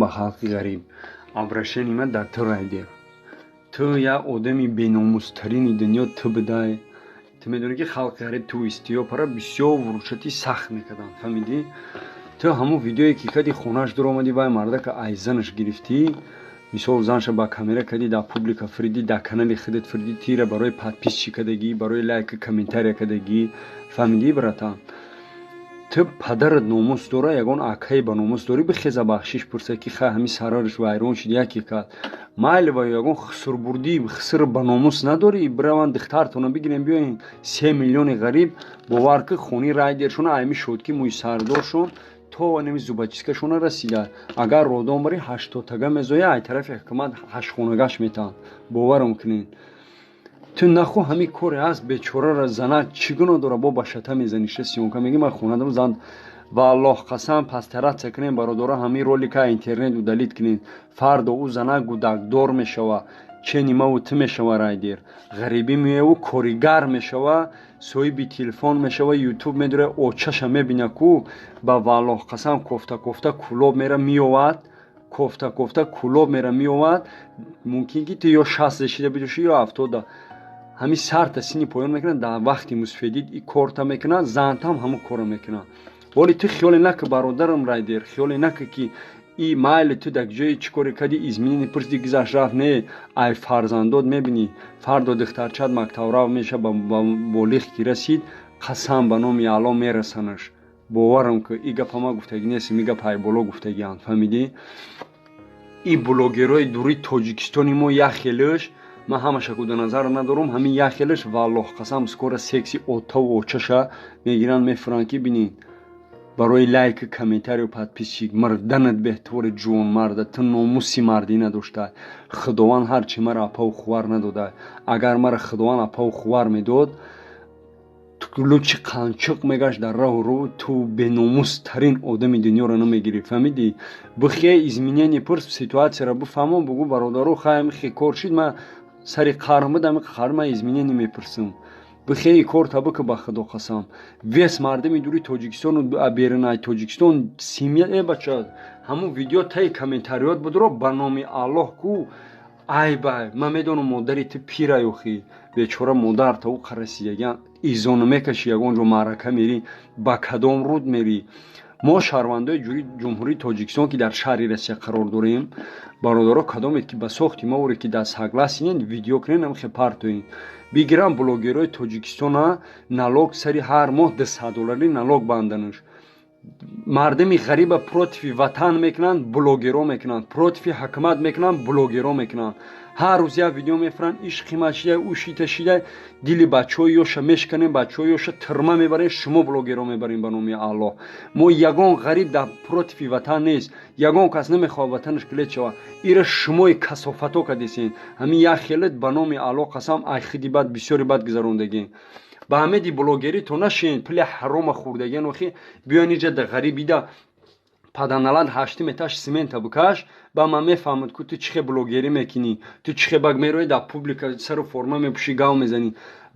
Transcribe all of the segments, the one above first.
Ба халқи ғариб обращение ма дар ту, Райдер. Ту як одами беномустарини дунё ту будай. Ту медонӣ, ки халқи ғариб ту истиёпара бисёр вуручати сахт мекарданд, фаҳмидӣ? Ту ҳамон видеое ки кади, хонааш дуромадӣ, вай мардака ай занаш гирифтӣ, мисол, занша ба камера кардӣ, дар публика фиридӣ, дар канали худат фиридӣ. Тира барои подписчик кардагӣ, барои лайка, комментария кардагӣ, фаҳмидӣ, братан? Ту падарат номус дора, ягон акае ба номус дорӣ, бихеза, бахшиш пурса, ки хай, ҳамин сарараш вайрон шуд, яке кард, майли. Ва ягон хусурбурдӣ, хусур ба номус надорӣ? Бираванд, духтартона бигирем, биёен. 3 миллиони ғариб, бовар ки, хони Райдершона айми шуд, ки мӯи сардоршон то нами зубочисткашона расида. Агар родом барӣ, 80тага мезоя, ай тарафи ҳукумат ҳаштхонагаш метаҳанд, боварам кунед. Ту наху ҳамин коре ҳаст, бечорара занак чӣ гуноҳ дора? Бо ба шата мезанӣ, ша съёмка мегӣ, ман хона дорам, зан. Ва Аллоҳ қасам, постараться кунем, бародаро, ҳамин ролика интернет удалить кунем. Фардо ӯ занак гудакдор мешава, чени маву ту мешава. Райдер ғарибӣ меояву коригар мешава, соҳиби телефон мешава, Ютуб медора, очаша мебина ку. Ба валлоҳ қасам, кофта кофта Кӯлоб мера меовад, кофта кофта Кӯлоб мера меовад. Мумкин ки ту ё 60 шида бидошӣ, ё 70-а. Ҳамин сарта синни поён мекунад, дар вақти мусфедид и корта мекунад, зантам ҳамон корро мекунад. Вале ту хиёле наки, бародарам Райдер, хиёле наки, ки и майли, ту дар ҷои чӣ коре кардӣ, изменение пурсиди, гузашт, рафт. Не, ай фарзандот мебинӣ. Фардо духтарчат мактабрав меша, ба болиғ ки расид, қасам ба номи Алло, мерасанаш. Боварам ки, и гапа ма гуфтагӣ нестем, и гап айболо гуфтагианд, фаҳмидӣ? И блогерҳои дури Тоҷикистони мо як хелаш, ман ҳамаша ку дар назар надорам, ҳамин як хелаш, валлоҳ қасам, скоро секси отаву очаша мегиранд, мефуранд, ки бинед, барои лайку, комментарию подписчик. Мирданат беҳтори, ҷувонмарда. Ту номуси мардӣ надошта. Худованд ҳарчи мара апаву хувар надода. Агар мара Худованд апаву хувар медод, лучи қанчуқ мегашт дар раҳу рӯ. Ту беномустарин одами дунёро намегирӣ, фаҳмидӣ? Бихе, изменение пурс, ситуатсияро бифаҳмо, бугӯ: «Бародаро, хай, ҳамихе кор шид, ман сари қарм будам, қар, ман изменение мепурсам». Бихе, корта бика. Ба Худо қасам, вес мардами дури Тоҷикистону берунаи Тоҷикистон семья. Э, бача, ҳамун видео таи комментариёт будро, ба номи Аллоҳ ку, ай бай, ман медонам, модари ту пирай, охи бечора модар та ӯ қарасияган изону мекашӣ, ягон ҷо маърака мерӣ, ба кадом руд мерӣ? Мо, шаҳрвандои Ҷумҳурии Тоҷикистон, ки дар шаҳри Россия қарор дорем, бародаро, кадомед ки ба сохти ма оре, ки дар согласен, видео кунен, амхе партоен, бигирам блогерҳои Тоҷикистона, налог сари ҳар моҳ 200 долларӣ налог банданаш. Мардами ғариба против ватан мекунанд, блогерҳо мекунанд, против ҳукумат мекунанд, блогерҳо мекунанд. Ҳар рӯз як видео мефуранд: иш қимат шидай, ӯ шита шидай. Дили бачаҳои ёша мешканем, бачаҳои ёша тирма мебарем, шумо блогерҳо мебарем. Ба номи Аллоҳ, мо ягон ғариб дар против ватан нест, ягон кас намехоҳад ватанаш килет шавад. Ира шумои касофато кадесен. Ҳамин як хелет, ба номи Аллоҳ қасам, ай хиди бад бисёри бад гузарондагем. Ба ҳамеди блогерӣ то нашен, пули ҳарома хӯрдагиан. Охи, биён иҷа да ғарибида паданалад, ҳаштим этаж семента бикаш, ба ман мефаҳмад ку ту чӣ хе блогерӣ мекунӣ, ту чӣ хе баг мероӣ, дар публика сару форма мепӯшӣ, гав мезанӣ.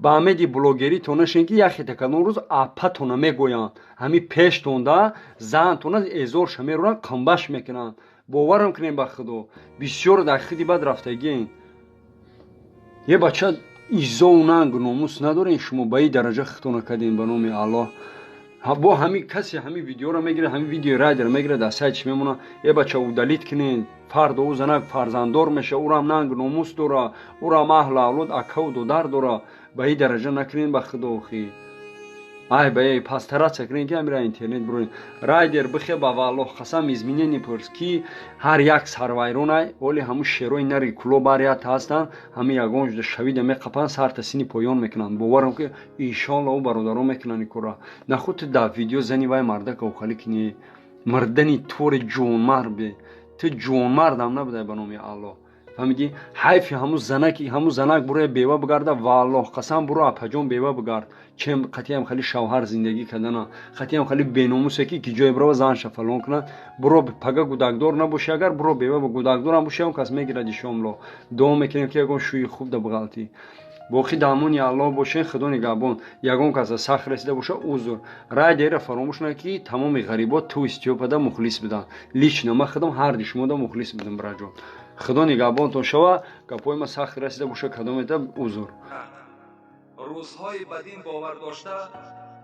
Ба ҳамеди блогерӣ то нашен, ки яхета кадом рӯз апатона мегӯянд, ҳамин пештонда зантона эзорша меронанд, қамбаш мекунанд. Боварам кунем, ба Худо, бисёр дар хиди бад рафтагиен. Е бача, изову нангу номус надорен шумо, ба ин дараҷа хито накардем. Ба номи Аллоҳ, бо ҳамин касе ҳамин видеоро мегирад, ҳамин видеои Райдер мегирад, дар сайтш мемонад. Е бача, удалить кунед. Фардо ӯ занак фарзанддор меша, ӯрам нанг номус дора, ӯрам аҳлу авлод, акаву додар дора. Ба ин дараҷа накунед, ба Худо, охи. Ай ба эй, постараться кунед, ки ҳамира интернет бироред. Райдер, бихе, ба валлоҳ қасам, изменение пурс, ки ҳар як сарвайронай оли ҳамун шерои нари Кӯлоб ҳар ҳастанд, ҳамин ягон ҷуда шавида меқапанд, сарта сини поён мекунанд. Боварам ки, иншоалло, ӯ бародарон мекунанд ин корра. Нахуд ту дар видео зани вай мардака охалӣ кунӣ? Мардани тори ҷонмард бе, ту ҷонмардам набудай, ба номи Аллоҳ. Фаҳмидӣ? Ҳайфи ҳамун занаки, ҳамун занак буроя бева бигарда, валлоҳ қасам, буро апаҷон бева бигард, чем қатиам хали шавҳар зиндагӣ кардана, қатиам хали беномусе ки ҷое бирава занша фалон кунад. Буро пага гудакдор набошӣ, агар буро бева гудакдорам бошӣ, ҳам кас мегирад иншоаллоҳ. Дуо мекунем, ки ягон шӯи хуб да биғалтӣ. Боқӣ дар амони Аллоҳ бошен, Худо нигаҳбон. Ягон каса сахт расида боша, узр. Райдера фаромӯш накунед, ки тамоми ғарибо ту Истиёпада мухлис буданд. Лично ман худам ҳарди шумода мухлис будам, бираҷон. Худо нигаҳбонтон шава. Гапҳои ман сахт расида боша кадомета, узр. Рӯзҳои ба дин бовар дошта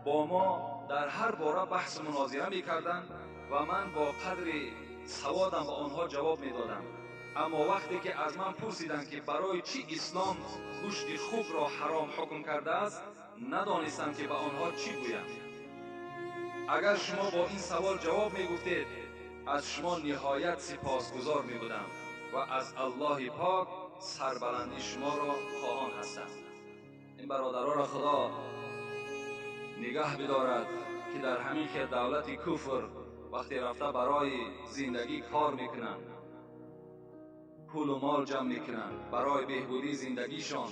бо мо дар ҳар бора баҳсу мунозира мекарданд ва ман бо қадри саводам ба онҳо ҷавоб медодам. Аммо вақте ки аз ман пурсиданд, ки барои чӣ ислом гӯшти хукро ҳаром ҳукм кардааст, надонистам, ки ба онҳо чӣ гӯям. Агар шумо бо ин савол ҷавоб мегуфтед, аз шумо ниҳоят сипосгузор мебудам ва аз Аллоҳи пок сарбаландии шуморо хоҳон ҳастам. Ин бародароро Худо нигаҳ бидорад, ки дар ҳамин хел давлати куфр вақте рафта барои зиндагӣ кор мекунанд, пулу мол ҷамъ мекунанд барои беҳбудии зиндагишон,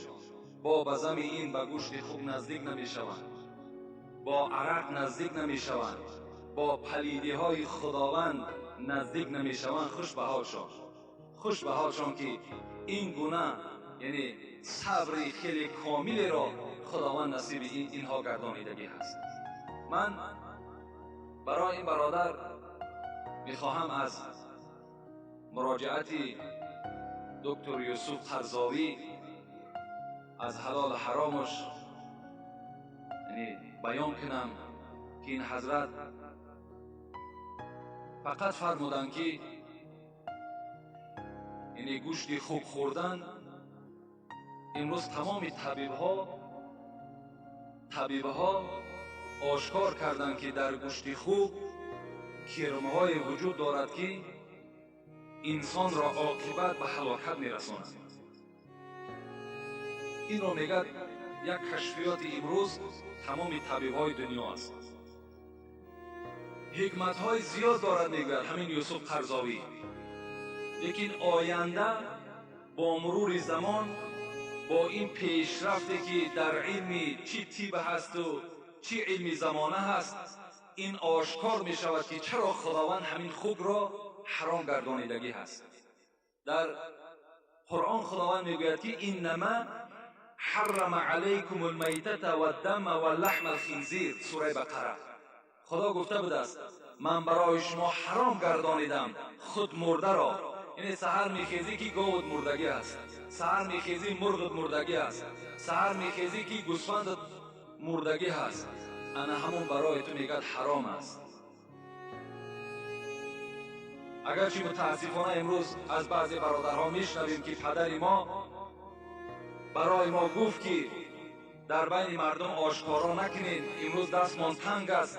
бо ба зами ин ба гӯшти хук наздик намешаванд, бо арақ наздик намешаванд, бо палидиҳои Худованд наздик намешаванд. Хуш ба ҳолшон, хуш ба ҳолшон, ки ин гуна, яъне сабри хеле комилеро Худованд насиби инҳо гардонидагӣ ҳаст. Ман барои ин бародар мехоҳам аз муроҷиати доктор Юсуф Қарзовӣ аз ҳалолу ҳаромаш, яъне баён кунам, ки ин ҳазрат фақат фармуданд, ки яъне гӯшти хук хӯрдан имрӯз тамоми табибҳо ошкор карданд, ки дар гӯшти хук кирмҳое вуҷуд дорад, ки инсонро оқибат ба ҳалокат мерасонад. Инро мегӯяд, як кашфиёти имрӯз тамоми табибҳои дунё аст. Ҳикматҳои зиёд дорад, мегӯяд ҳамин Юсуф Қарзовӣ, лекин оянда бо мурури замон, бо ин пешрафте, ки дар илми чӣ тиб ҳасту чӣ илми замона ҳаст, ин ошкор мешавад, ки чаро Худованд ҳамин хукро ҳаром гардонидагӣ ҳаст. Дар Қуръон Худованд мегӯяд, ки إنما حرم عليكم الميتة والدم ولحم الخنزير, сураи Бақара. Худо гуфта будааст: ман барои шумо ҳаром гардонидам худ мурдаро. Яъне саҳар мехезӣ, ки говут мурдагӣ аст, саҳар мехезӣ, мурғут мурдагӣ аст, саҳар мехезӣ, ки гӯсфандат мурдагӣ ҳаст. Ана ҳамон барои ту, мегӯяд, ҳаром аст. Агарчи мутаассифона имрӯз аз баъзе бародарҳо мешунавем, ки падари мо барои мо гуфт, ки дар байни мардум ошкоро накунед, имрӯз дастмон танг аст,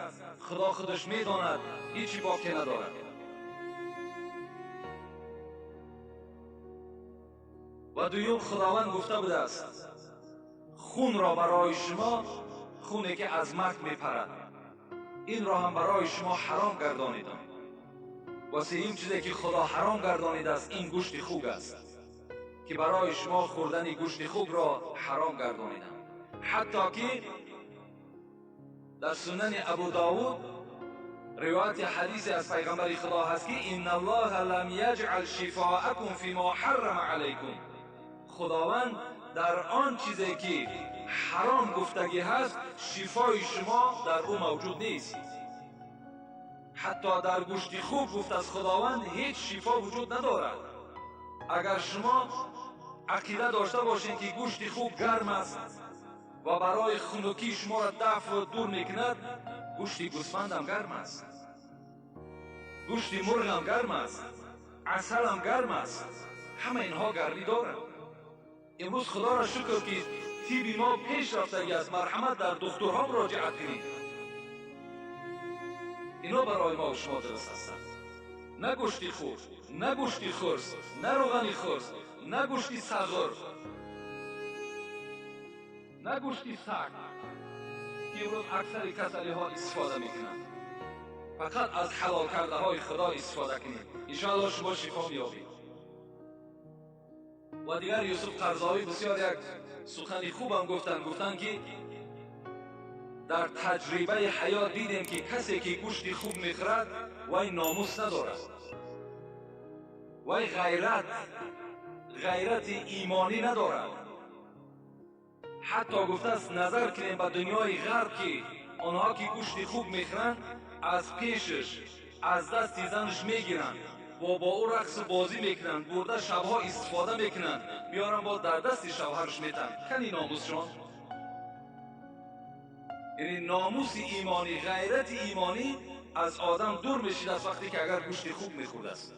Худо худаш медонад, ҳечи боке надорад. Ва дуюм, Худованд гуфта будааст: хунро барои шумо, хуне ки аз марг мепарад, инро ҳам барои шумо ҳаром гардонидам. Ва сеюм чизе, ки Худо ҳаром гардонидааст, ин гӯшти хук аст, ки барои шумо хӯрдани гӯшти хукро ҳаром гардонидам. Ҳатто ки дар Сунани Абу Довуд ривояти ҳадисе аз пайғамбари Худо ҳаст, ки إن الله لم يجعل شفاءكم فيما حرم عليكم. Худованд дар он чизе, ки ҳаром гуфтагӣ ҳаст, шифои шумо дар ӯ мавҷуд нест. Ҳатто дар гӯшти хук, гуфт аз Худованд, ҳеҷ шифо вуҷуд надорад. Агар шумо ақида дошта бошед, ки гӯшти хук гарм аст ва барои хунукӣ шуморо дафъ дур мекунад, гӯшти гӯсфандам гарм аст, гӯшти мурғам гарм аст, асалам гарм аст, ҳама инҳо гармӣ доранд. Имрӯз Худоро шукр, ки тиби мо пеш рафтагӣ аст. Марҳамат, дар духтурҳо муроҷиат кунед, ино барои мо шумо дуруст ҳастанд. На гӯшти хук, на гӯшти хурс, на равғани хурс, на гӯшти сағур, на гӯшти саг, ки имрӯз аксари касалиҳо истифода мекунанд. Фақат аз ҳалол кардаҳои Худо истифода кунед, иншоалло шумо шифо меёбед. Ва дигар Юсуф Қарзовӣ бисёр як сухани хубам гуфтанд. Гуфтанд, ки дар таҷрибаи ҳаёт дидем, ки касе ки гӯшти хук мехӯрад, вай номус надорад, вай ғайрати имонӣ надорад. Ҳатто гуфтааст, назар кунем ба дунёи ғарб, ки онҳо ки гӯшти хук мехӯранд, аз пешаш аз дасти занаш мегиранд ва бо ӯ рақсу бозӣ мекунанд, бурда шабҳо истифода мекунанд, биёранд, боз дар дасти шавҳараш метанд. Кани номусшон? Яъне номуси имонӣ, ғайрати имонӣ аз одам дур мешидааст, вақте ки агар гӯшти хук мехӯрдааст.